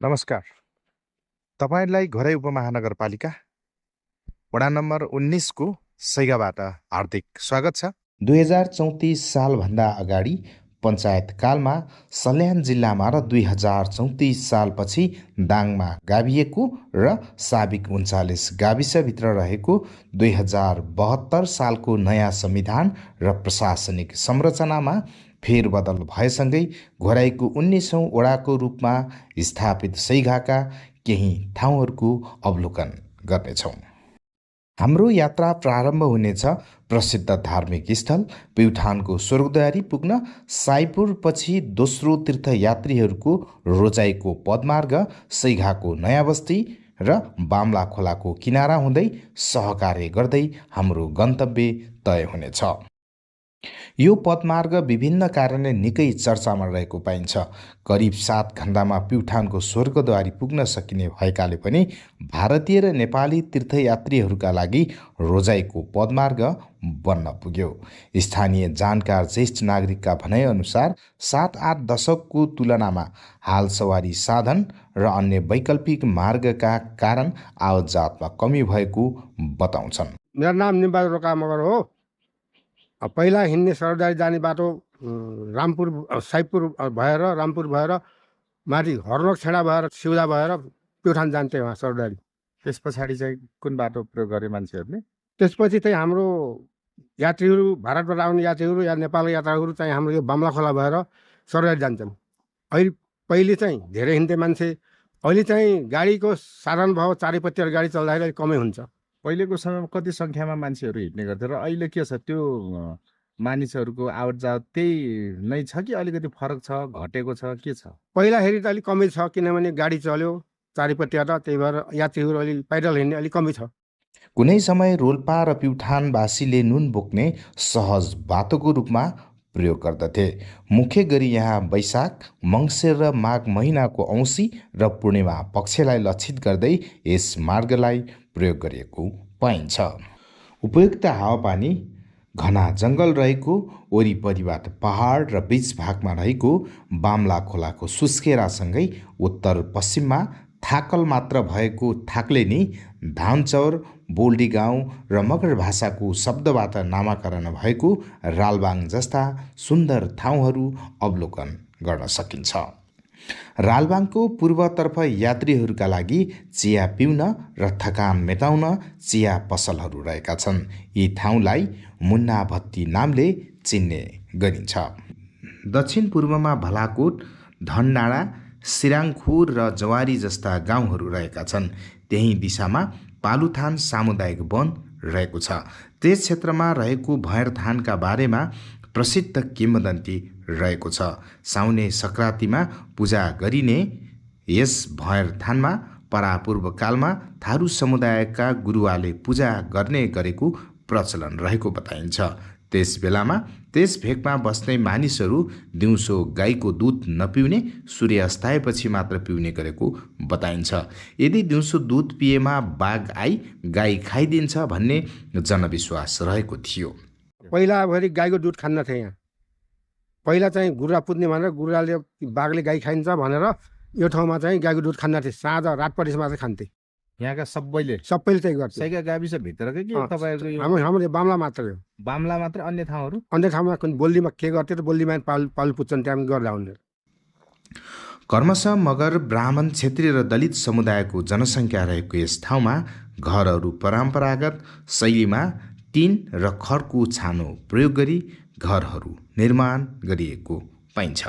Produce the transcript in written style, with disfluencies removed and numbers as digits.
नमस्कार। तपाईलाई घरै उपमहानगरपालिका वडा नम्बर 19 को सैगाबाट हार्दिक स्वागत छ। 2034 सालभन्दा अगाडि पञ्चायत कालमा सल्यान जिल्लामा र 2034 सालपछि दाङमा गाभिएको र साबिक 39 गाविसभित्र रहेको 2072 सालको नयाँ संविधान र प्रशासनिक संरचनामा फेरबदल भएसँगै घोराईको 19औं वडाको रूपमा स्थापित सैघाका केही ठाउँहरूको अवलोकन गर्नेछौँ। हाम्रो यात्रा प्रारम्भ हुनेछ प्रसिद्ध धार्मिक स्थल प्युठानको स्वर्गद्वारी पुग्न साइपुर पछि दोस्रो तीर्थयात्रीहरूको रोजाइको पदमार्ग सैघाको नयाँ बस्ती र बामला खोलाको किनारा हुँदै सहकार्य गर्दै हाम्रो गन्तव्य तय हुनेछ। यो पदमार्ग विभिन्न कारणले निकै चर्चामा रहेको पाइन्छ। करिब 7 घण्टामा प्युठानको स्वर्गद्वारी पुग्न सकिने भएकाले पनि भारतीय र नेपाली तीर्थयात्रीहरूका लागि रोजाइको पदमार्ग बन्न पुग्यो। स्थानीय जानकार ज्येष्ठ नागरिकका भनाइअनुसार 7-8 दशकको तुलनामा हाल सवारी साधन र अन्य वैकल्पिक मार्गका कारण आवतजातमा कमी भएको बताउँछन्। मेरो नाम निम्बा रोका मगर हो। पहिला हिँड्ने सरदारी जाने बाटो रामपुर साइपुर भएर रामपुर भएर माथि हर्नोक छेडा भएर सिउदा भएर प्युठान जान्थे उहाँ सरदारी। त्यस पछाडि चाहिँ कुन बाटो प्रयोग गरे मान्छेहरूले? त्यसपछि चाहिँ हाम्रो यात्रीहरू भारतबाट आउने यात्रीहरू या नेपालको यात्राहरू चाहिँ हाम्रो यो बामला खोला भएर सरदारी जान्छन्। अहिले पहिले चाहिँ धेरै हिँड्थे मान्छे, अहिले चाहिँ गाडीको साधन भयो, चारैपट्टि गाडी चल्दाखेरि कमै हुन्छ। पहिलेको समयमा कति सङ्ख्यामा मान्छेहरू हिँड्ने गर्थे र अहिले के छ? त्यो मानिसहरूको आवतजात त्यही नै छ कि अलिकति फरक छ, घटेको छ, के छ? पहिला हेरी त अलिक कमै छ, किनभने गाडी चल्यो चारैपट्टिबाट, त्यही भएर यात्रीहरू अलिक पैदल हिँड्ने अलिक कमै छ। कुनै समय रोल्पा र प्युठानवासीले नुन बोक्ने सहज बाटोको रूपमा प्रयोग गर्दथे। मुख्य गरी यहाँ वैशाख, मङ्सिर र माघ महिनाको औँसी र पूर्णिमा पक्षलाई लक्षित गर्दै यस मार्गलाई प्रयोग गरिएको पाइन्छ। उपयुक्त हावापानी, घना जङ्गल रहेको, वरिपरिबाट पहाड र बीच भागमा रहेको बामला खोलाको सुस्केरासँगै उत्तर पश्चिममा थाकल मात्र भएको ठाक्लेनी, धानचौर, बोल्डी गाउँ र मगर भाषाको शब्दबाट नामाकरण भएको रालबाङ जस्ता सुन्दर ठाउँहरू अवलोकन गर्न सकिन्छ। रालबाङको पूर्वतर्फ यात्रीहरूका लागि चिया पिउन र थकान मेटाउन चिया पसलहरू रहेका छन्। यी ठाउँलाई मुन्ना भत्ती नामले चिन्ने गरिन्छ। दक्षिण पूर्वमा भलाकोट, धनडाँडा, सिराङखोर र जवारी जस्ता गाउँहरू रहेका छन्। त्यही दिशामा पालुथान सामुदायिक वन रहेको छ। त्यस क्षेत्रमा रहेको भैरथानका बारेमा प्रसिद्ध किंवदन्ती रहेको छ। साउने सङ्क्रान्तिमा पूजा गरिने यस भैरथानमा परापूर्व कालमा थारू समुदायका गुरुवाले पूजा गर्ने गरेको प्रचलन रहेको बताइन्छ। त्यस बेलामा त्यस भेगमा बस्ने मानिसहरू दिउँसो गाईको दुध नपिउने, सूर्य अस्ताएपछि मात्र पिउने गरेको बताइन्छ। यदि दिउँसो दुध पिएमा बाघ आई गाई खाइदिन्छ भन्ने जनविश्वास रहेको थियो। पहिला अबखेरि गाईको दुध खान्न थिए। यहाँ पहिला चाहिँ गुरुवा पुज्ने भनेर गुरुवाले बाघले गाई खाइन्छ भनेर यो ठाउँमा चाहिँ गाईको दुध खान्न थिए। साँझ रात परेपछि मात्रै खान्थे। यहाँका सबैले त्यही गर्छ। सैगा गाविस भित्रकै कि तपाईँहरूको यो हाम्रो बामला मात्र हो? बामला मात्र, अन्य ठाउँहरू? अन्य ठाउँमा बोल्लीमा के गर्थे त बोल्लीमा पाल पुच्छन्, त्यहाँ गर्दा हुने। कर्मश, मगर, ब्राह्मण, क्षेत्रीय र दलित समुदायको जनसङ्ख्या रहेको यस ठाउँमा घरहरू परम्परागत शैलीमा टिन र खरको छानो प्रयोग गरी घरहरू निर्माण गरिएको पाइन्छ।